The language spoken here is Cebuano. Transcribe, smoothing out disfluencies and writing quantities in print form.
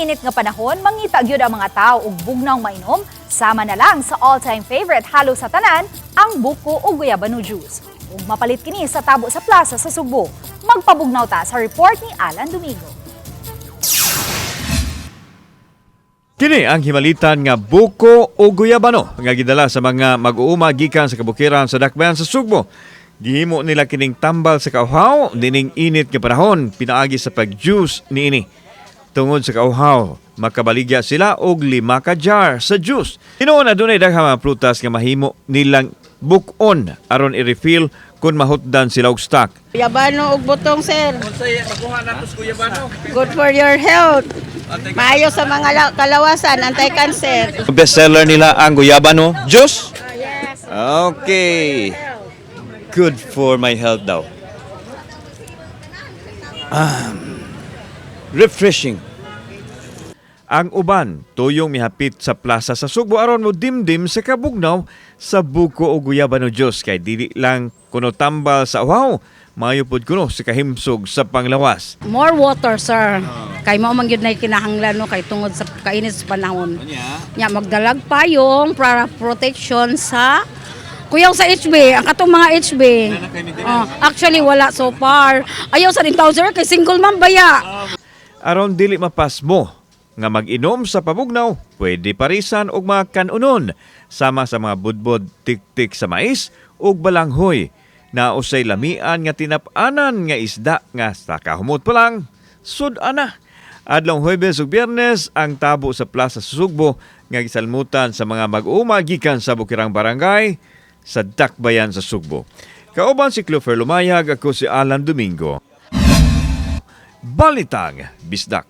Nining init nga panahon, mangita gyud ang mga tao og bugnaw mainom, sama na lang sa all-time favorite halo sa tanan, ang buko ug guyabano juice. Ug mapalit kini sa tabo sa plaza sa Sugbo. Magpabugnaw ta sa report ni Alan Domingo. Kini ang himalitan nga buko o guyabano nga gidala sa mga mag-uuma gikan sa kabukiran sa Dakbayan sa Sugbo. Gihimo nila kining tambal sa kauhaw nining init nga panahon pinaagi sa pag-juice niini. Tungod sa kauhaw, makabaligya sila og 5 ka jar sa juice. Tinuod, adunay daghang mga prutas nga mahimo nilang buk-on aron i-refill kung mahutdan sila og stock. Guyabano og butong, sir. Good for your health. Maayo sa mga kalawasan, anti-cancer. Best seller nila ang guyabano juice. Okay. Good for my health daw. Refreshing. Ang uban, tuyong mihapit sa plaza sa Sugbo aron mo dimdim sa kabugnaw sa buko o guyabano juice kay dili lang kuno tambal sa uhaw, maayo pod kuno sa kahimsog sa panglawas. More water, sir. Kay mao man gyud na kinahanglan, no, kay tungod sa kainit sa panahon. Nya magdalag payong para protection sa kuyaw sa HB, ang katong mga HB. Oh, actually wala so far. Ayaw sa rin taon, sir, kay single man baya. Aron dili mapasmo nga mag-inom sa pabugnaw, pwede parisan og mga kanunon sama sa mga budbod, tiktik sa mais ug balanghoy. Nausay lamian nga tinap-anan nga isda nga sa kahumot pa lang, sud-ana. Adlong Huwebes ug Biyernes ang tabo sa Plaza sa Sugbo nga gisalmutan sa mga mag-uuma gikan sa Bukirang Barangay sa Dakbayan sa Sugbo. Kauban si Clofer Lumayag, ako si Alan Domingo. Balitang Bisdak.